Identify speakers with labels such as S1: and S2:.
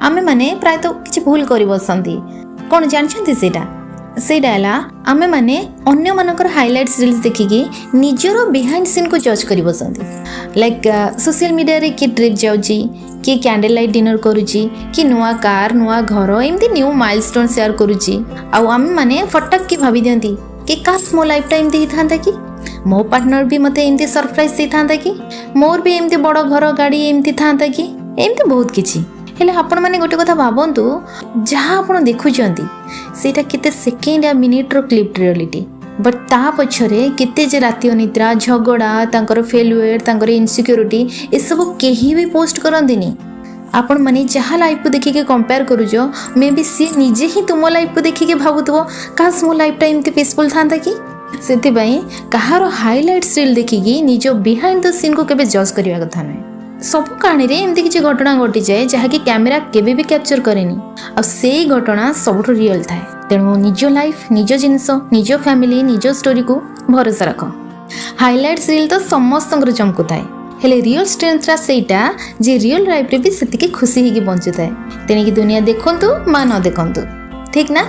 S1: ଆମେମାନେ ପ୍ରାୟତଃ କିଛି ଭୁଲ କରି ବସନ୍ତି। କ'ଣ ଜାଣିଛନ୍ତି ସେଇଟା? ସେଇଟା ହେଲା, ଆମେମାନେ ଅନ୍ୟମାନଙ୍କର ହାଇଲାଇଟ୍ସ ରିଲ୍ସ ଦେଖିକି ନିଜର ବିହାଇଣ୍ଡ ସିନ୍କୁ ଜଜ୍ କରି ବସନ୍ତି। ଲାଇକ୍ ସୋସିଆଲ ମିଡ଼ିଆରେ କିଏ ଟ୍ରିପ୍ ଯାଉଛି, କିଏ କ୍ୟାଣ୍ଡେଲ୍ ଲାଇଟ୍ ଡିନର୍ କରୁଛି, କି ନୂଆ କାର୍, ନୂଆ ଘର, ଏମିତି ନ୍ୟୁ ମାଇଲ୍ ଷ୍ଟୋନ୍ ସେୟାର କରୁଛି। ଆଉ ଆମେମାନେ ଫଟାକ୍ କି ଭାବି ଦିଅନ୍ତି କି କାସ୍ ମୋ ଲାଇଫ୍ଟା ଏମିତି ହେଇଥାନ୍ତା କି, ମୋ ପାର୍ଟନର ବି ମୋତେ ଏମିତି ସରପ୍ରାଇଜ୍ ଦେଇଥାନ୍ତା କି, ମୋର ବି ଏମିତି ବଡ଼ ଘର, ଗାଡ଼ି ଏମିତି ଥାନ୍ତା କି, ଏମିତି ବହୁତ କିଛି। ହେଲେ ଆପଣମାନେ ଗୋଟେ କଥା ଭାବନ୍ତୁ, ଯାହା ଆପଣ ଦେଖୁଛନ୍ତି ସେଇଟା କେତେ ସେକେଣ୍ଡ ୟା ମିନିଟ୍ର କ୍ଲିପ୍ ରିଅଲିଟି, ବଟ୍ ତା ପଛରେ କେତେ ଯେ ରାତି ଅନିଦ୍ରା, ଝଗଡ଼ା, ତାଙ୍କର ଫେଲୁଅର୍, ତାଙ୍କର ଇନସିକ୍ୟୁରିଟି, ଏସବୁ କେହି ବି ପୋଷ୍ଟ କରନ୍ତିନି। ଆପଣମାନେ ଯାହା ଲାଇଫ୍କୁ ଦେଖିକି କମ୍ପେୟାର କରୁଛ, ମେ ବି ସିଏ ନିଜେ ହିଁ ତୁମ ଲାଇଫ୍କୁ ଦେଖିକି ଭାବୁଥିବ, କାସ୍ ମୋ ଲାଇଫ୍ଟା ଏମିତି ପିସଫୁଲ୍ ଥାନ୍ତା କି। ସେଥିପାଇଁ କାହାର ହାଇଲାଇଟ୍ସ ରିଲ୍ ଦେଖିକି ନିଜ ବିହାଇଣ୍ଡ ଦ ସିନ୍କୁ କେବେ ଜଜ୍ କରିବା କଥା ନୁହେଁ। ସବୁ କାହାଣୀରେ ଏମିତି କିଛି ଘଟଣା ଘଟିଯାଏ, ଯାହାକି କ୍ୟାମେରା କେବେ ବି କ୍ୟାପଚର କରେନି, ଆଉ ସେଇ ଘଟଣା ସବୁଠୁ ରିଅଲ୍ ଥାଏ। ତେଣୁ ନିଜ ଲାଇଫ୍, ନିଜ ଜିନିଷ, ନିଜ ଫ୍ୟାମିଲି, ନିଜ ଷ୍ଟୋରିକୁ ଭରସା ରଖ। ହାଇଲାଇଟ୍ସ ରିଲ୍ ତ ସମସ୍ତଙ୍କର ଚମକୁଥାଏ, ହେଲେ ରିଅଲ୍ ଷ୍ଟ୍ରେନ୍ଥଟା ସେଇଟା ଯେ ରିଅଲ୍ ଲାଇଫ୍ରେ ବି ସେତିକି ଖୁସି ହେଇକି ବଞ୍ଚୁଥାଏ। ତେଣିକି ଦୁନିଆ ଦେଖନ୍ତୁ ବା ନ ଦେଖନ୍ତୁ, ଠିକ୍ ନା?